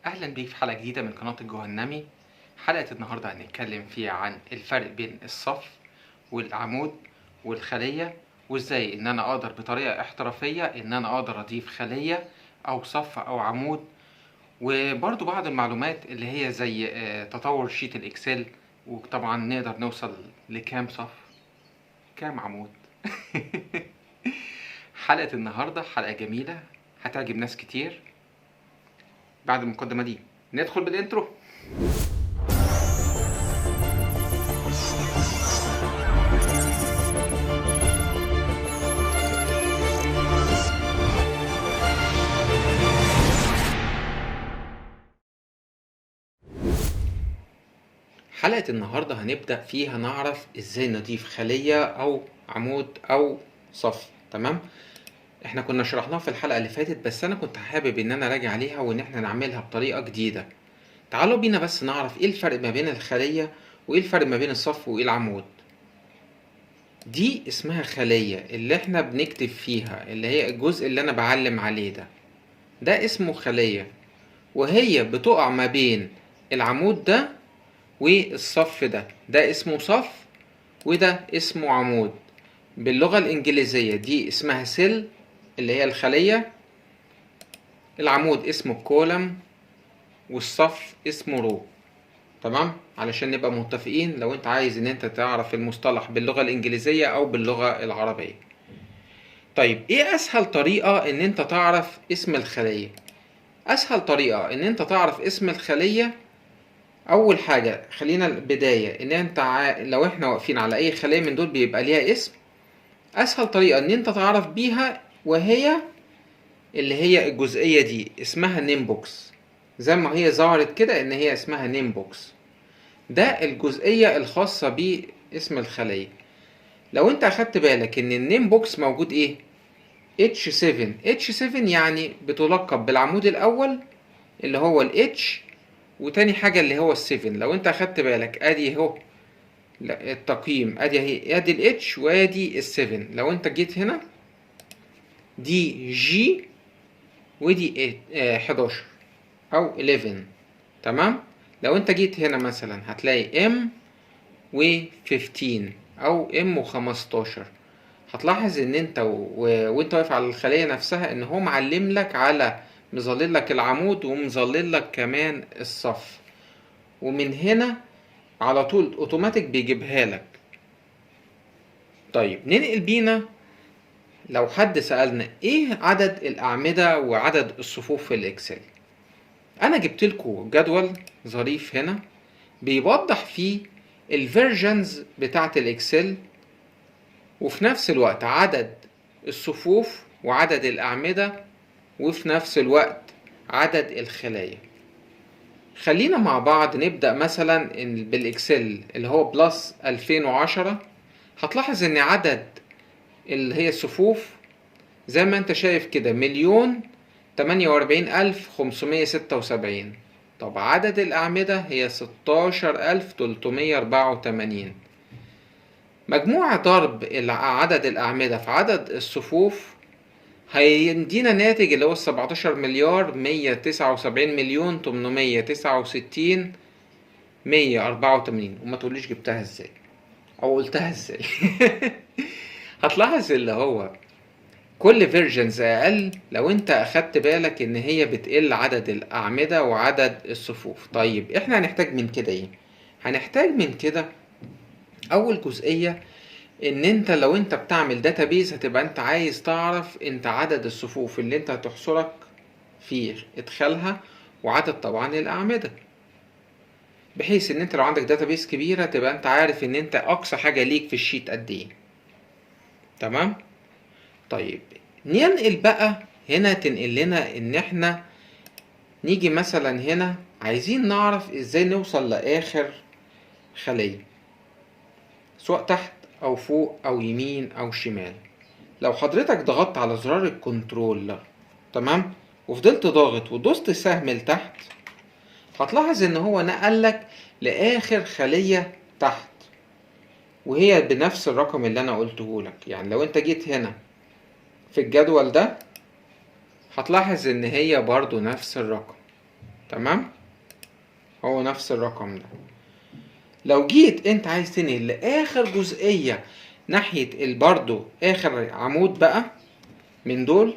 اهلا بيك في حلقة جديدة من قناة الجهنمي. حلقة النهاردة هنتكلم فيها عن الفرق بين الصف والعمود والخلية، وازاي ان انا اقدر بطريقة احترافية ان انا اقدر اضيف خلية او صف او عمود، وبرضو بعض المعلومات اللي هي زي تطور sheet ال Excel، وطبعا نقدر نوصل لكام صف كام عمود. حلقة النهاردة حلقة جميلة هتعجب ناس كتير. بعد المقدمة دي ندخل بال intro. حلقة النهاردة هنبدأ فيها نعرف ازاي نضيف خلية او عمود او صف. تمام، احنا كنا شرحناها في الحلقة اللي فاتت، بس انا كنت حابب ان انا اراجع عليها وان احنا نعملها بطريقة جديدة. تعالوا بينا بس نعرف ايه الفرق ما بين الخلية وايه الفرق ما بين الصف وايه العمود. دي اسمها خلية اللي احنا بنكتب فيها، اللي هي الجزء اللي انا بعلم عليه ده، ده اسمه خلية، وهي بتقع ما بين العمود ده والصف ده، ده اسمه صف وده اسمه عمود. باللغة الإنجليزية دي اسمها cell اللي هي الخلية، العمود اسمه column، والصف اسمه row. تمام، علشان نبقى متفقين لو انت عايز ان انت تعرف المصطلح باللغة الإنجليزية او باللغة العربية. طيب ايه اسهل طريقة ان انت تعرف اسم الخلية؟ اسهل طريقة ان انت تعرف اسم الخلية، اول حاجة خلينا البداية ان انت لو احنا واقفين على اي خلية من دول بيبقى ليها اسم. اسهل طريقة ان انت تعرف بيها وهي اللي هي الجزئية دي اسمها name box، زي ما هي ظهرت كده ان هي اسمها name box. ده الجزئية الخاصة باسم الخلية. لو انت اخدت بالك ان ال name box موجود ايه؟ H7. H7 يعني بتلقب بالعمود الاول اللي هو ال H، وتاني حاجة اللي هو ال7. لو انت اخدت بالك ادي اهو التقييم، ادي اهي، ادي ال H وادي ال7. لو انت جيت هنا دي G ودي 11 او 11. تمام، لو انت جيت هنا مثلا هتلاقي M و 15 او M و 15. هتلاحظ ان انت وانت واقف على الخلية نفسها ان هو معلم لك على، مظلل لك العمود ومظلل لك كمان الصف، ومن هنا على طول اوتوماتيك بيجيبها لك. طيب ننقل بينا، لو حد سألنا ايه عدد الأعمدة وعدد الصفوف في ال Excel، انا جبت لكم جدول ظريف هنا بيوضح فيه ال versions بتاعت ال Excel، وفي نفس الوقت عدد الصفوف وعدد الأعمدة، وفي نفس الوقت عدد الخلايا. خلينا مع بعض نبدأ مثلا بال Excel اللي هو Plus 2010. هتلاحظ ان عدد اللي هي الصفوف زي ما انت شايف كده 1,048,576. طب عدد الأعمدة هي 16,384. مجموع ضرب عدد الأعمدة في عدد الصفوف هيدينا ناتج اللي هو 17,179,869,184. وما تقوليش جبتها ازاي او قلتها ازاي. هتلاحظ اللي هو كل versions اقل لو انت اخدت بالك ان هي بتقل عدد الاعمدة وعدد الصفوف. طيب احنا هنحتاج من كده ايه؟ هنحتاج من كده اول جزئية ان انت لو انت بتعمل database هتبقى انت عايز تعرف انت عدد الصفوف اللي انت هتحصرك في ادخالها وعدد طبعا الاعمدة، بحيث ان انت لو عندك database كبيرة تبقى انت عارف ان انت اقصى حاجة ليك في ال sheet قد ايه. تمام. طيب ننقل بقى هنا، تنقل لنا ان احنا نيجي مثلا هنا عايزين نعرف ازاي نوصل لاخر خلية سواء تحت او فوق او يمين او شمال. لو حضرتك ضغطت على زرار ال control، تمام، وفضلت ضاغط ودوست سهم لتحت، هتلاحظ ان هو نقلك لاخر خلية تحت، وهي بنفس الرقم اللي انا قلته لك. يعني لو انت جيت هنا في الجدول ده هتلاحظ ان هي برضو نفس الرقم. تمام، هو نفس الرقم ده. لو جيت انت عايز تنقل لاخر جزئية ناحية برضو اخر عمود بقى من دول،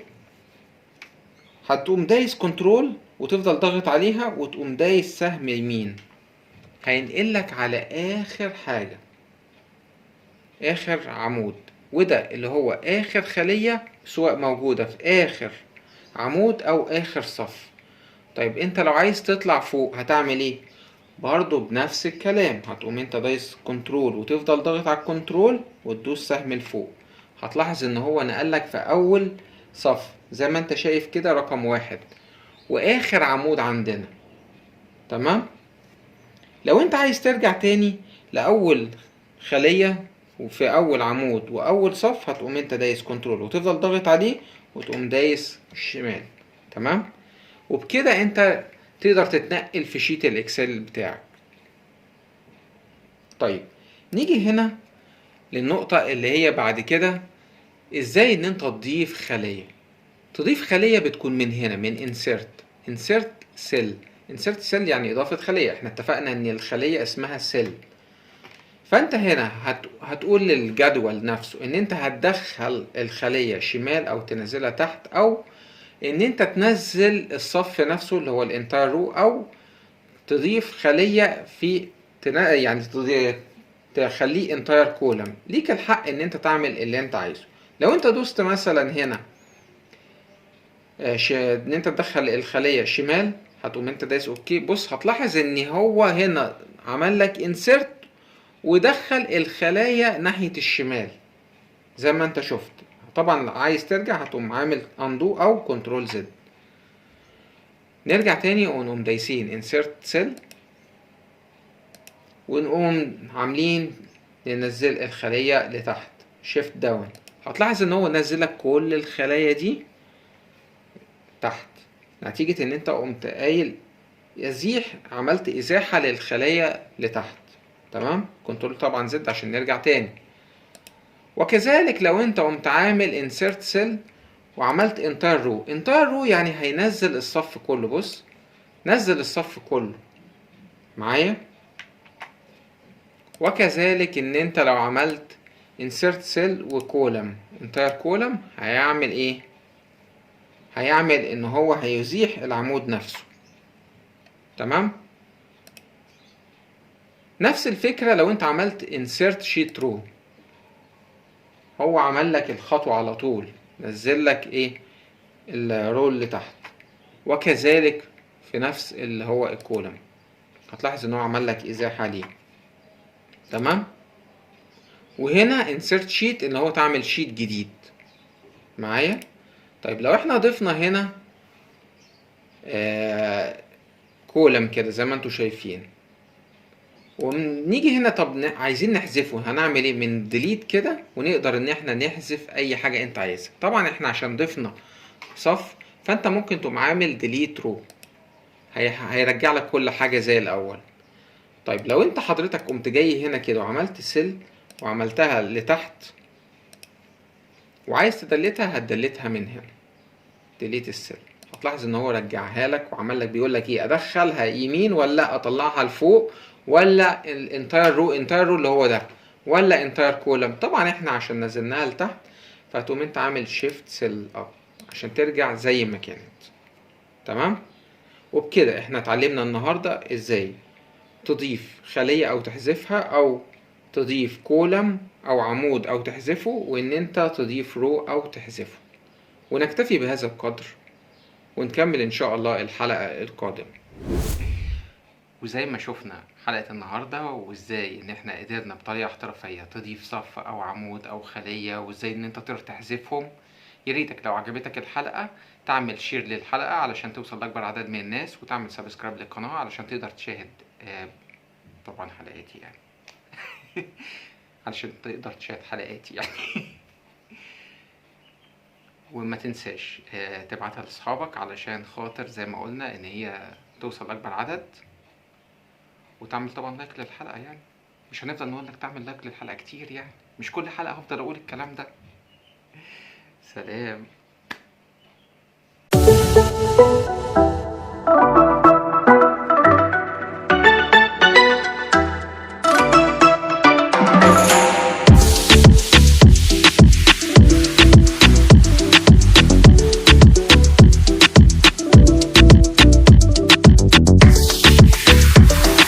هتقوم دايس control وتفضل ضاغط عليها وتقوم دايس سهم يمين، هينقلك على اخر حاجة، اخر عمود، وده اللي هو اخر خلية سواء موجودة في اخر عمود او اخر صف. طيب انت لو عايز تطلع فوق هتعمل ايه؟ برضو بنفس الكلام، هتقوم انت دايس control وتفضل ضاغط على ال control وتدوس سهم لفوق، هتلاحظ ان هو نقلك في اول صف زي ما انت شايف كده رقم 1 واخر عمود عندنا. تمام. لو انت عايز ترجع تاني لاول خلية وفي اول عمود واول صف، هتقوم انت دايس control وتفضل ضاغط عليه وتقوم دايس شمال. تمام. وبكده انت تقدر تتنقل في sheet ال Excel بتاعك. طيب نيجي هنا للنقطة اللي هي بعد كده، ازاي ان انت تضيف خلية. تضيف خلية بتكون من هنا، من insert، insert cell. insert cell يعني اضافة خلية، احنا اتفقنا ان الخلية اسمها cell. فانت هنا هتقول للجدول نفسه ان انت هتدخل الخلية شمال او تنزلها تحت، او ان انت تنزل الصف نفسه اللي هو ال entire row، او تضيف خلية في يعني تخليه entire column. ليك الحق ان انت تعمل اللي انت عايزه. لو انت دوست مثلا هنا، ان انت تدخل الخلية شمال، هتقوم انت دايس okay. بص هتلاحظ ان هو هنا عمل لك insert ودخل الخلايا ناحية الشمال زي ما انت شفت. طبعا عايز ترجع هتقوم عامل undo او control Z. نرجع تاني ونقوم دايسين insert cell ونقوم عاملين ننزل الخلية لتحت shift down. هتلاحظ ان هو نزلك كل الخلايا دي تحت، نتيجة ان انت قمت قايل يزيح، عملت ازاحة للخلايا لتحت. تمام. control طبعا Z عشان نرجع تاني. وكذلك لو انت قمت عامل insert cell وعملت entire row، entire row يعني هينزل الصف كله. بص نزل الصف كله معايا. وكذلك ان انت لو عملت insert cell و column، entire column، هيعمل ايه؟ هيعمل ان هو هيزيح العمود نفسه. تمام. نفس الفكرة لو انت عملت insert sheet row، هو عمل لك الخطوة على طول، نزل لك ايه ال row اللي تحت. وكذلك في نفس اللي هو ال column، هتلاحظ ان هو عمل لك ازاحة ليه. تمام. وهنا insert sheet ان هو تعمل sheet جديد معايا. طيب لو احنا ضفنا هنا column كده زي ما انتوا شايفين، ونيجي هنا طب عايزين نحذفه، هنعمل ايه؟ من delete كده، ونقدر ان احنا نحذف اي حاجة انت عايزها. طبعا احنا عشان ضفنا صف، فانت ممكن تقوم عامل delete row، هيرجع لك كل حاجة زي الاول. طيب لو انت حضرتك قمت جاي هنا كده وعملت cell وعملتها لتحت وعايز تدلتها، هتدلتها من هنا delete ال cell. هتلاحظ ان هو رجعها لك وعمل لك، بيقول لك ايه، ادخلها يمين ولا اطلعها لفوق ولا ال entire row، entire row اللي هو ده، ولا entire column. طبعا احنا عشان نزلناها لتحت، فهتقوم انت عامل shift cell up عشان ترجع زي ما كانت. تمام. وبكده احنا اتعلمنا النهارده ازاي تضيف خلية او تحذفها، او تضيف column او عمود او تحذفه، وان انت تضيف row او تحذفه. ونكتفي بهذا القدر ونكمل ان شاء الله الحلقة القادمة. وزي ما شفنا حلقة النهاردة، وازاي ان احنا قدرنا بطريقة احترافية تضيف صف او عمود او خلية، وازاي ان انت تقدر تحذفهم. يا ريتك لو عجبتك الحلقة تعمل share للحلقة علشان توصل لأكبر عدد من الناس، وتعمل subscribe للقناة علشان تقدر تشاهد طبعا حلقاتي يعني علشان تقدر تشاهد حلقاتي يعني. وما تنساش تبعتها لأصحابك علشان خاطر زي ما قلنا إن هي توصل لأكبر عدد، وتعمل طبعا like للحلقة. مش هنفضل نقول لك تعمل like للحلقة كتير، مش كل حلقة هفضل أقول الكلام ده. سلام.